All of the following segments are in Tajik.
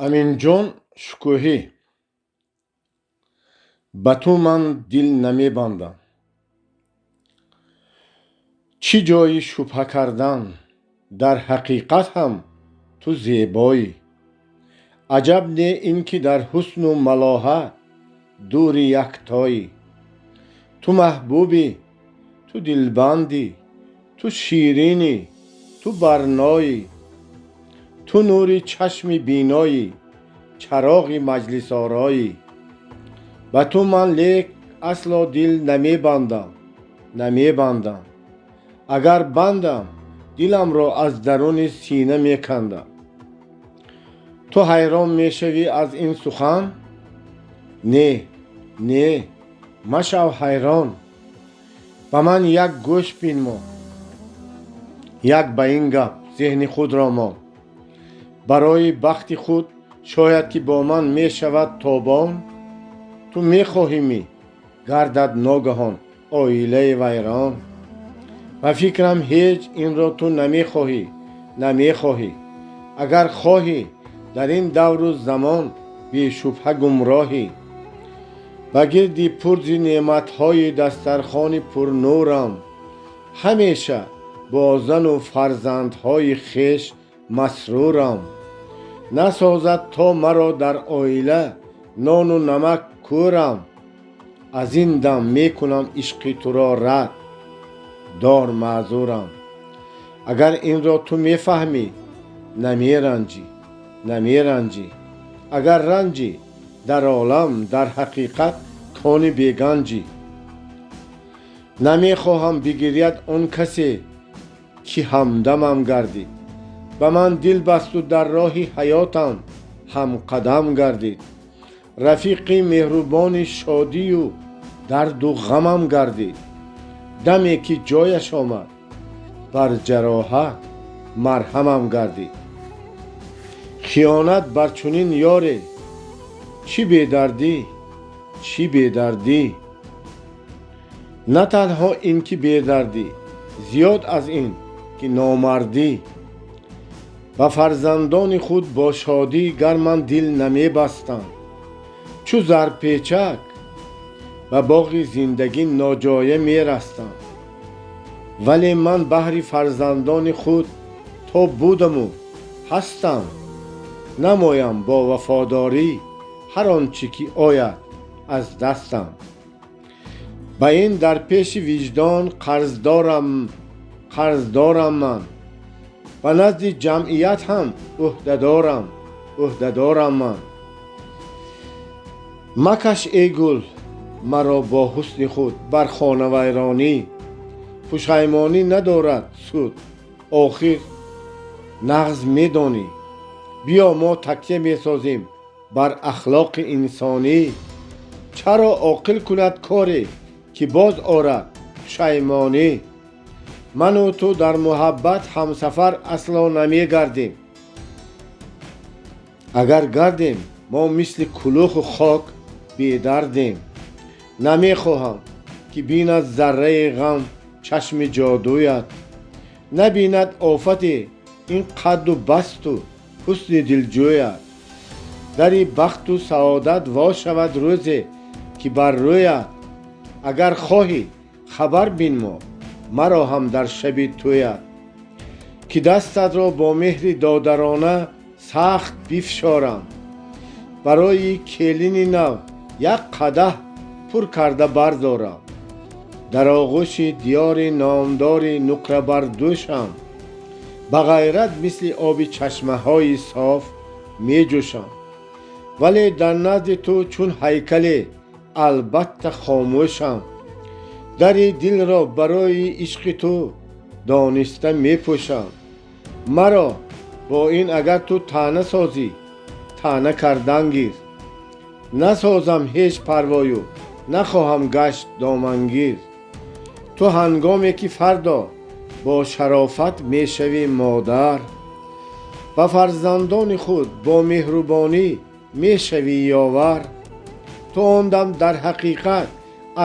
Аминҷон Шукӯҳӣ. Ба ту ман дил намебандам. Чӣ ҷои шубҳа кардан, дар ҳақиқат ҳам ту зебоӣ. Аҷаб не ин ки дар ҳусну малоҳа дури яктоӣ. Ту маҳбубӣ, ту дилбандӣ, ту ширинӣ, ту барноӣ. Ту нури чашми биноӣ, чароғи маҷлисороӣ. Ба ту ман лек асло дил намебандам, намебандам. Агар бандам, диламро аз даруни сина мекандам. Ту ҳайрон мешавӣ аз ин сухан? Не, не, машав ҳайрон. Ба ман як гӯш бинмо, як ба ин гап зеҳни худро мон. Барои бахти худ шояд ки бо ман мешавад тобон. Ту мехоҳӣ-мӣ гардад ногаҳон оилаи вайрон? Ба фикрам, ҳеҷ инро ту намехоҳӣ, намехоҳӣ. Агар хоҳӣ, дар ин давру замон бешубҳа гумроҳӣ. Ба гирди пурзи неъматҳои дастархони пурнурам, ҳамеша бо зану фарзандҳои хеш масрурам. Насозад то маро дар оила нону намак кӯрам. Аз ин дам мекунам ишқи туро рад, дор маъзурам. Агар инро ту мефаҳмӣ, намеранҷӣ, намеранҷӣ. Агар ранҷӣ, дар олам дар ҳақиқат кони беганҷӣ. Намехоҳам бигиряд он касе, ки ҳамдамам гардид. Ба ман дил басту дар роҳи ҳаётам ҳамқадам гардид. Рафиқи меҳрубони шодию дарду ғамам гардид. Даме ки ҷояш омад, бар ҷароҳат марҳамам гардид. Хиёнат бар чунин ёре, чӣ бедардӣ, чӣ бедардӣ. На танҳо ин ки бедардӣ, зиёд аз ин ки номардӣ. Ба фарзандони худ бо шодӣ гар ман дил намебастам, чу зарпечак ба боғи зиндагӣ ноҷоя мерастам. Вале ман баҳри фарзандони худ то будаму ҳастам, намоям бо вафодорӣ ҳар он чӣ ки ояд аз дастам. Ба ин дар пеши виҷдон қарздорам, қарздорам ман. Ба назди ҷамъият ҳам ӯҳдадорам, ӯҳдадорам ман. Макаш, эй гул, маро бо ҳусни худ бар хонавайронӣ. Пушаймонӣ надорад суд, охир нағз медонӣ. Биё, мо такя месозем бар ахлоқи инсонӣ. Чаро оқил кунад коре, ки боз орад пушаймонӣ? Ману ту дар муҳаббат ҳамсафар асло намегардем. Агар гардем, мо мисли кулуху хок бедардем. Намехоҳам, ки бинад зарраи ғам чашми ҷодуят. Набинад офате ин қадду басту ҳусни дилҷӯят. Дари бахту саодат во шавад рӯзе, ки бар рӯят. Агар хоҳӣ, хабар бинмо маро ҳам дар шаби тӯят, ки дастатро бо меҳри додарона сахт бифшорам. Барои келини нав як қадаҳ пур карда бардорам. Дар оғӯши диёри номдори нуқрабардӯшам, ба ғайрат мисли оби чашмаҳои соф меҷӯшам. Вале дар назди ту чун ҳайкале албатта хомӯшам. Дари дилро барои ишқи ту дониста мепӯшам. Маро бо ин агар ту таъна созӣ, таъна кардан гир. Насозам ҳеҷ парвою нахоҳам гашт домангир. Ту ҳангоме ки фардо бо шарофат мешавӣ модар, ба фарзандони худ бо меҳрубонӣ мешавӣ ёвар. Ту он дам дар ҳақиқат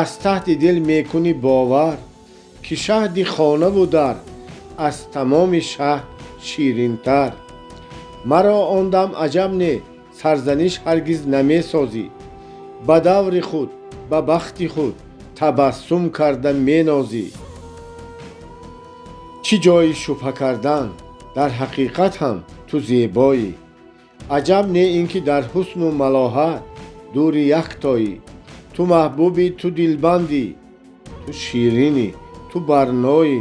аз таҳти дил мекунӣ бовар, ки шаҳди хонаву дар аз тамоми шаҳд ширинтар. Маро он дам аҷаб не. Сарзаниш ҳаргиз намесозӣ. Ба даври худ, ба бахти худ табассум карда менозӣ. Чӣ ҷои шубҳа кардан, дар ҳақиқат ҳам ту зебоӣ. Аҷаб не ин ки дар ҳусну малоҳат дури яктоӣ. Ту маҳбубӣ, ту дилбандӣ, ту ширинӣ, ту барноӣ,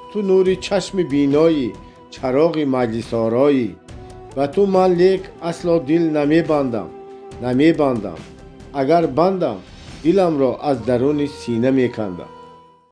ту нури чашми биноӣ, чароғи маҷлисороӣ. Ба ту ман лек асло дил намебандам, намебандам. Агар бандам, диламро аз даруни сина мекандам.